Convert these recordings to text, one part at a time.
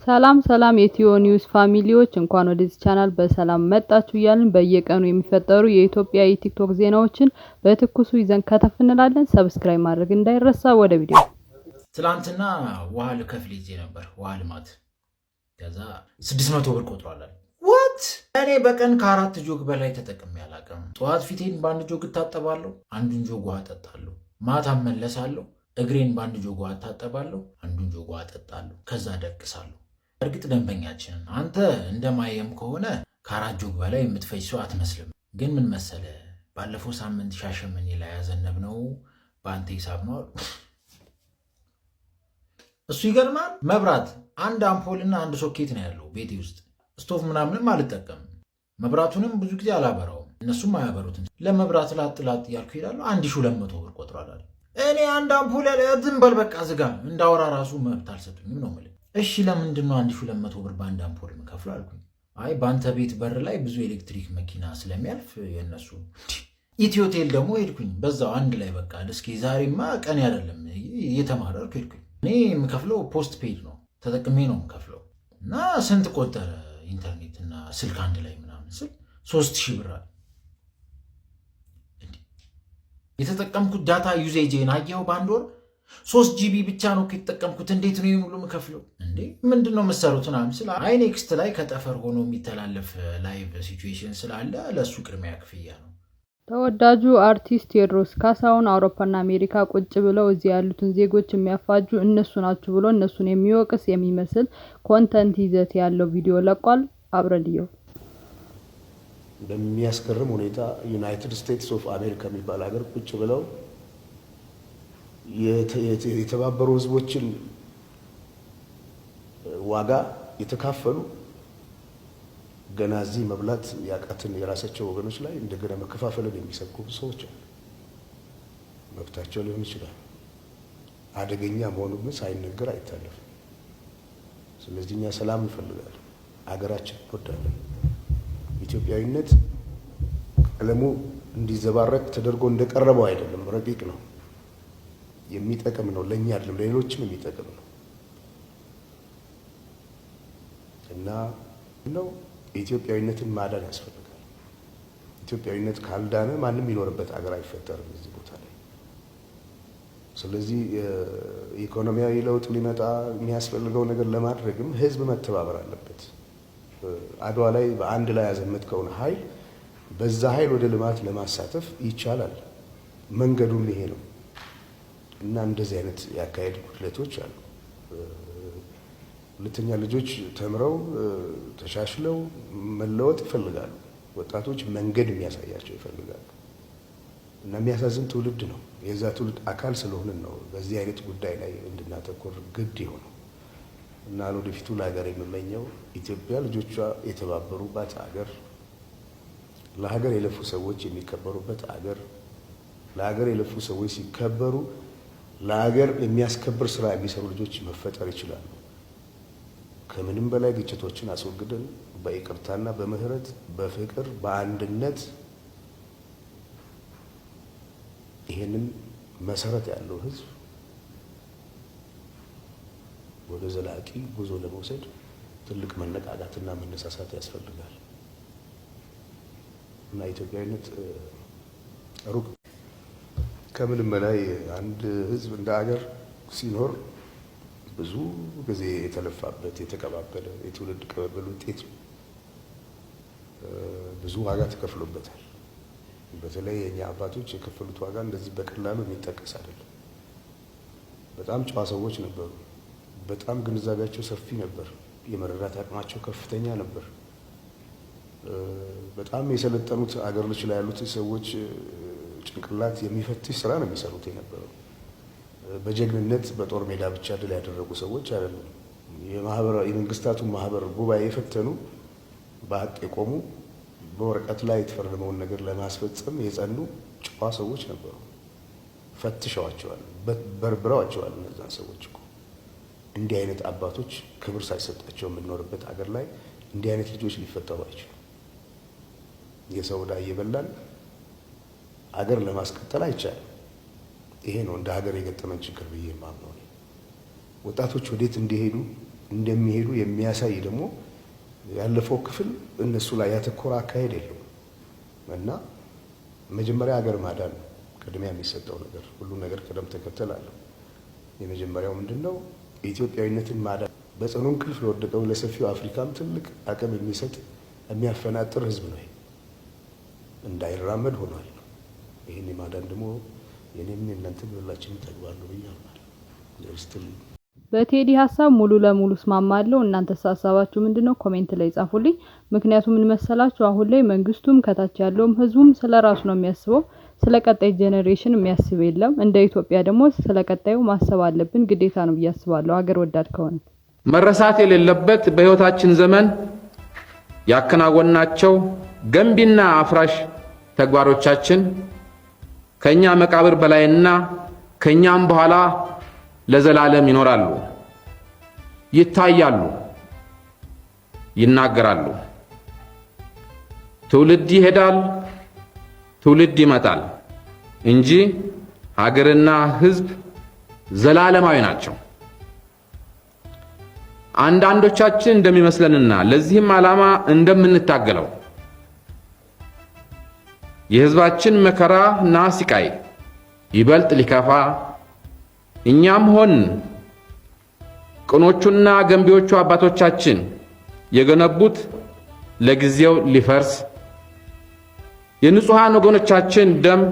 ሰላም ሰላም የኢትዮ ኒውስ family ዎች፣ እንኳን ወደዚህ ቻናል በሰላም መጣችሁ እያልን በየቀኑ የሚፈጠሩ የኢትዮጵያ የቲክቶክ ዜናዎችን በትኩሱ ይዘን ከተፍ እንላለን። Subscribe ማድረግ እንዳይረሳ። ወደ ቪዲዮ። ትላንትና ውሃ ልከፍል ይዤ ነበር፣ ውሃ ልማት። ከዛ 600 ብር ቆጥሯል። What? እኔ በቀን ከአራት ጆግ በላይ ተጠቅሜ አላውቅም። ጠዋት ፊቴን በአንድ ጆግ እታጠባለሁ፣ አንዱን ጆግ ውሃ እጠጣለሁ። ማታ እመለሳለሁ፣ እግሬን በአንድ ጆግ ውሃ እታጠባለሁ፣ አንዱን ጆግ ውሃ እጠጣለሁ። ከዛ ደቅሳለሁ። እርግጥ ደንበኛችንን አንተ እንደማየም ከሆነ ከአራት ጆግ በላይ የምትፈጅ ሰው አትመስልም። ግን ምን መሰለ፣ ባለፈው ሳምንት ሻሸመኔ ላይ ያዘነብነው በአንተ ሂሳብ ነው አሉ። እሱ ይገርማል። መብራት አንድ አምፖል እና አንድ ሶኬት ነው ያለው ቤቴ ውስጥ። ስቶቭ ምናምንም አልጠቀምም። መብራቱንም ብዙ ጊዜ አላበራውም፣ እነሱም አያበሩትም። ለመብራት ላጥ ላጥ እያልኩ ይላሉ። 1200 ብር ቆጥሯል አለ። እኔ አንድ አምፖል ያለ፣ ዝም በል በቃ ዝጋ። እንዳወራ ራሱ መብት አልሰጡኝም ነው የምልህ። እሺ፣ ለምንድን ነው 1200 ብር በአንድ አምፖል የምከፍለው አልኩኝ። አይ፣ በአንተ ቤት በር ላይ ብዙ ኤሌክትሪክ መኪና ስለሚያልፍ የነሱ። ኢትዮቴል ደግሞ ሄድኩኝ በዛው አንድ ላይ፣ በቃ እስኪ ዛሬማ ቀን አይደለም፣ እየተማረርኩ ሄድኩኝ። እኔ የምከፍለው postpaid ነው፣ ተጠቅሜ ነው የምከፍለው። እና ስንት ቆጠረ ኢንተርኔት እና ስልክ አንድ ላይ ምናምን ስል 3000 ብር አለ። የተጠቀምኩት data usage ን አየኸው? በአንድ ወር 3 GB ብቻ ነው የተጠቀምኩት። እንዴት ነው ሁሉ የምከፍለው? እንዴ፣ ምንድን ነው የምትሰሩት ምናምን ስል አይ፣ next ላይ ከጠፈር ሆኖ የሚተላለፍ live situation ስላለ ለእሱ ቅድሚያ ክፍያ ነው። ተወዳጁ አርቲስት ቴዎድሮስ ካሳሁን አውሮፓና አሜሪካ ቁጭ ብለው እዚህ ያሉትን ዜጎች የሚያፋጁ እነሱ ናቸው ብሎ እነሱን የሚወቅስ የሚመስል content ይዘት ያለው ቪዲዮ ለቋል። አብረን እንየው። በሚያስገርም ሁኔታ United States of America የሚባል ሀገር ቁጭ ብለው የተባበሩ ህዝቦችን ዋጋ የተካፈሉ፣ ገና እዚህ መብላት ያቃትን የራሳቸው ወገኖች ላይ እንደገና መከፋፈልን የሚሰብኩ ሰዎች አሉ። መብታቸው ሊሆን ይችላል። አደገኛ መሆኑ ግን ሳይነገር አይታለፍም። ስለዚህ እኛ ሰላም እንፈልጋለን። አገራችን እንወዳለን። ኢትዮጵያዊነት ቀለሙ እንዲዘባረቅ ተደርጎ እንደቀረበው አይደለም፣ ረቂቅ ነው። የሚጠቅም ነው። ለእኛ አይደለም፣ ለሌሎችም የሚጠቅም ነው እና ነው ኢትዮጵያዊነትን ማዳን ያስፈልጋል። ኢትዮጵያዊነት ካልዳነ ማንም የሚኖርበት አገር አይፈጠርም እዚህ ቦታ ላይ። ስለዚህ ኢኮኖሚያዊ ለውጥ ሊመጣ የሚያስፈልገው ነገር ለማድረግም ህዝብ መተባበር አለበት። አድዋ ላይ በአንድ ላይ ያዘመትከውን ኃይል በዛ ኃይል ወደ ልማት ለማሳተፍ ይቻላል። መንገዱም ይሄ ነው እና እንደዚህ አይነት የአካሄድ ጉድለቶች አሉ። ሁለተኛ፣ ልጆች ተምረው ተሻሽለው መለወጥ ይፈልጋሉ። ወጣቶች መንገድ የሚያሳያቸው ይፈልጋሉ እና የሚያሳዝን ትውልድ ነው። የዛ ትውልድ አካል ስለሆንን ነው በዚህ አይነት ጉዳይ ላይ እንድናተኩር ግድ የሆነው። እና ለወደፊቱ ለሀገር የምመኘው ኢትዮጵያ ልጆቿ የተባበሩባት አገር፣ ለሀገር የለፉ ሰዎች የሚከበሩበት አገር፣ ለሀገር የለፉ ሰዎች ሲከበሩ ለሀገር የሚያስከብር ስራ የሚሰሩ ልጆች መፈጠር ይችላሉ። ከምንም በላይ ግጭቶችን አስወግደን በይቅርታና በምህረት፣ በፍቅር፣ በአንድነት ይሄንን መሰረት ያለው ህዝብ ወደ ዘላቂ ጉዞ ለመውሰድ ትልቅ መነቃቃትና መነሳሳት ያስፈልጋል እና ኢትዮጵያዊነት ሩቅ። ከምንም በላይ አንድ ህዝብ እንደ ሀገር ሲኖር ብዙ ጊዜ የተለፋበት፣ የተቀባበለ፣ የትውልድ ቅብብል ውጤት ነው። ብዙ ዋጋ ተከፍሎበታል። በተለይ የእኛ አባቶች የከፈሉት ዋጋ እንደዚህ በቀላሉ የሚጠቀስ አይደለም። በጣም ጨዋ ሰዎች ነበሩ። በጣም ግንዛቤያቸው ሰፊ ነበር። የመረዳት አቅማቸው ከፍተኛ ነበር። በጣም የሰለጠኑት አገሮች ላይ ያሉት ሰዎች ጭንቅላት የሚፈትሽ ስራ ነው የሚሰሩት የነበረው። በጀግንነት በጦር ሜዳ ብቻ ድል ያደረጉ ሰዎች አይደሉም። የመንግስታቱን ማህበር ጉባኤ የፈተኑ፣ በሀቅ የቆሙ፣ በወረቀት ላይ የተፈረመውን ነገር ለማስፈጸም የጸኑ ጨዋ ሰዎች ነበሩ። ፈትሸዋቸዋል፣ በርብረዋቸዋል እነዛን ሰዎች እኮ። እንዲህ አይነት አባቶች ክብር ሳይሰጣቸው የምንኖርበት አገር ላይ እንዲህ አይነት ልጆች ሊፈጠሩ አይችሉም። የሰው ዕዳ እየበላን አገር ለማስቀጠል አይቻልም። ይሄ ነው እንደ ሀገር የገጠመን ችግር ብዬ የማምነው። ወጣቶች ወዴት እንዲሄዱ እንደሚሄዱ የሚያሳይ ደግሞ ያለፈው ክፍል እነሱ ላይ ያተኮረ አካሄድ የለውም እና መጀመሪያ ሀገር ማዳን ነው ቅድሚያ የሚሰጠው ነገር። ሁሉ ነገር ቅደም ተከተል አለው። የመጀመሪያው ምንድን ነው? ኢትዮጵያዊነትን ማዳን። በጽኑ እንቅልፍ ለወደቀው ለሰፊው አፍሪካም ትልቅ አቅም የሚሰጥ የሚያፈናጥር ህዝብ ነው። እንዳይራመድ ሆኗል። ይህን የማዳን ደግሞ የኔም የእናንተም የሁላችንም ተግባር ነው ብዬ አምናለሁ። በቴዲ ሀሳብ ሙሉ ለሙሉ እስማማለሁ። እናንተስ ሀሳባችሁ ምንድነው? Comment ላይ ጻፉልኝ። ምክንያቱም ምን መሰላችሁ፣ አሁን ላይ መንግስቱም ከታች ያለውም ህዝቡም ስለ ራሱ ነው የሚያስበው። ስለ ቀጣይ generation የሚያስብ የለም። እንደ ኢትዮጵያ ደግሞ ስለ ቀጣዩ ማሰብ አለብን፣ ግዴታ ነው ብዬ አስባለሁ፣ ሀገር ወዳድ ከሆነ። መረሳት የሌለበት በሕይወታችን ዘመን ያከናወናቸው ገንቢና አፍራሽ ተግባሮቻችን ከኛ መቃብር በላይና ከኛም በኋላ ለዘላለም ይኖራሉ፣ ይታያሉ፣ ይናገራሉ። ትውልድ ይሄዳል፣ ትውልድ ይመጣል እንጂ ሀገርና ሕዝብ ዘላለማዊ ናቸው። አንዳንዶቻችን እንደሚመስለንና ለዚህም ዓላማ እንደምንታገለው የሕዝባችን መከራና ስቃይ ይበልጥ ሊከፋ እኛም ሆን ቅኖቹና ገንቢዎቹ አባቶቻችን የገነቡት ለጊዜው ሊፈርስ የንጹሐን ወገኖቻችን ደም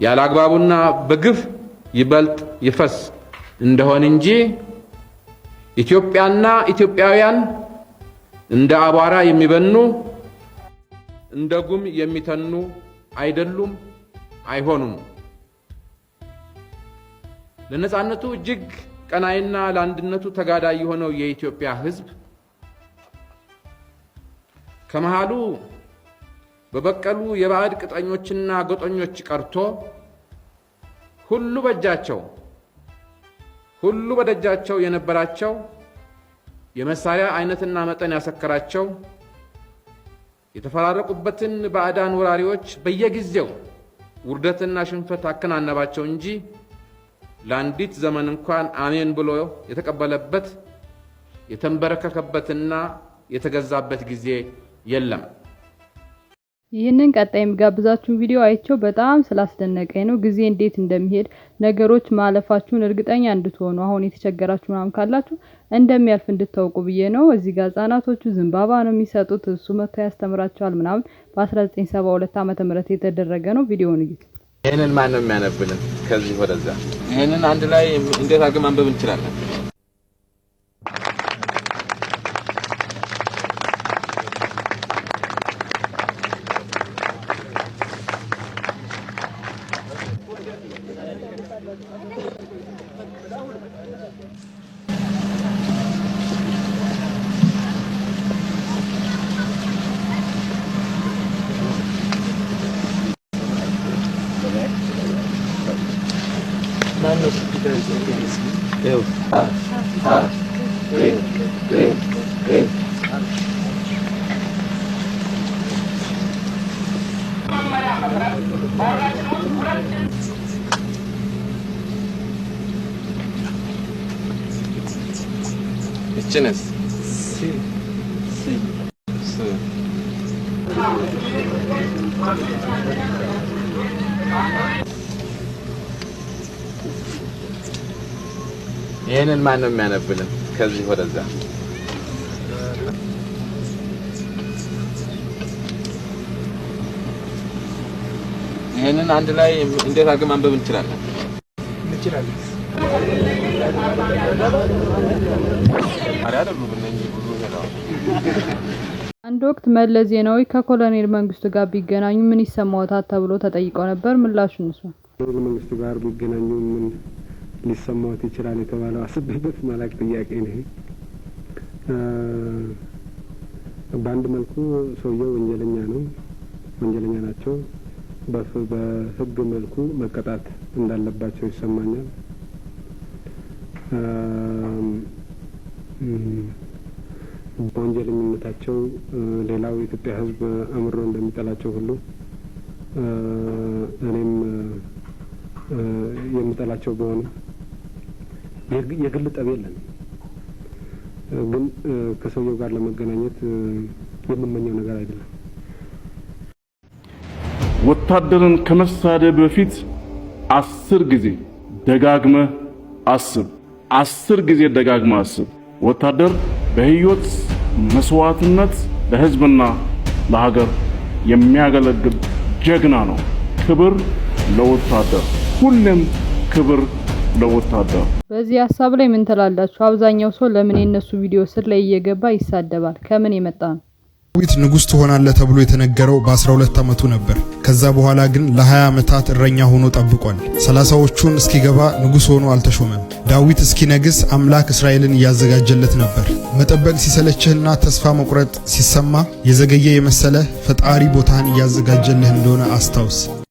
ያለ አግባቡና በግፍ ይበልጥ ይፈስ እንደሆን እንጂ ኢትዮጵያና ኢትዮጵያውያን እንደ አቧራ የሚበኑ እንደ ጉም የሚተኑ አይደሉም፣ አይሆኑም። ለነጻነቱ እጅግ ቀናይና ለአንድነቱ ተጋዳይ የሆነው የኢትዮጵያ ሕዝብ ከመሃሉ በበቀሉ የባዕድ ቅጥረኞችና ጎጠኞች ቀርቶ ሁሉ በእጃቸው ሁሉ በደጃቸው የነበራቸው የመሳሪያ አይነትና መጠን ያሰከራቸው የተፈራረቁበትን ባዕዳን ወራሪዎች በየጊዜው ውርደትና ሽንፈት አከናነባቸው እንጂ ለአንዲት ዘመን እንኳን አሜን ብሎ የተቀበለበት የተንበረከከበትና የተገዛበት ጊዜ የለም። ይህንን ቀጣይ የሚጋብዛችሁን ቪዲዮ አይቼው በጣም ስላስደነቀኝ ነው። ጊዜ እንዴት እንደሚሄድ ነገሮች ማለፋችሁን እርግጠኛ እንድትሆኑ አሁን የተቸገራችሁ ምናምን ካላችሁ እንደሚያልፍ እንድታውቁ ብዬ ነው። እዚህ ጋር ህጻናቶቹ ዘንባባ ነው የሚሰጡት፣ እሱ መጥቶ ያስተምራቸዋል ምናምን። በ1972 ዓመተ ምህረት የተደረገ ነው። ቪዲዮውን እዩት። ይህንን ማን ነው የሚያነብልን? ከዚህ ወደዛ ይህንን አንድ ላይ እንዴት አድርገን ማንበብ እንችላለን? ይችንስ ስ ይህንን ማን ነው የሚያነብልን? ከዚህ ወደዛ ይህንን አንድ ላይ እንዴት አድርገን ማንበብ እንችላለን? አይደሉም እነኚህ ብዙ ሄደዋል። አንድ ወቅት መለስ ዜናዊ ከኮሎኔል መንግስቱ ጋር ቢገናኙ ምን ይሰማዎታል ተብሎ ተጠይቀው ነበር። ምላሹን እንስማ። ኮሎኔል መንግስቱ ጋር ቢገናኙ ምን ሊሰማዎት ይችላል የተባለው አስቤበት ማላቅ ጥያቄ ነው። በአንድ መልኩ ሰውየው ወንጀለኛ ነው፣ ወንጀለኛ ናቸው። በሕግ መልኩ መቀጣት እንዳለባቸው ይሰማኛል። በወንጀለኝነታቸው ሌላው የኢትዮጵያ ሕዝብ አምሮ እንደሚጠላቸው ሁሉ እኔም የምጠላቸው በሆነ የግል ጠብ የለንም። ግን ከሰውየው ጋር ለመገናኘት የምመኘው ነገር አይደለም። ወታደርን ከመሳደብ በፊት 10 ጊዜ ደጋግመህ አስብ። 10 ጊዜ ደጋግመህ አስብ። ወታደር በህይወት መስዋዕትነት ለህዝብና ለሀገር የሚያገለግል ጀግና ነው። ክብር ለወታደር፣ ሁሌም ክብር ለወታደር። በዚህ ሀሳብ ላይ ምን ትላላችሁ? አብዛኛው ሰው ለምን የነሱ ቪዲዮ ስር ላይ እየገባ ይሳደባል? ከምን የመጣ ነው? ዳዊት ንጉሥ ትሆናለህ ተብሎ የተነገረው በ12 ዓመቱ ነበር። ከዛ በኋላ ግን ለ20 ዓመታት እረኛ ሆኖ ጠብቋል። ሰላሳዎቹን እስኪገባ ንጉሥ ሆኖ አልተሾመም። ዳዊት እስኪነግስ አምላክ እስራኤልን እያዘጋጀለት ነበር። መጠበቅ ሲሰለችህና ተስፋ መቁረጥ ሲሰማ የዘገየ የመሰለ ፈጣሪ ቦታህን እያዘጋጀልህ እንደሆነ አስታውስ።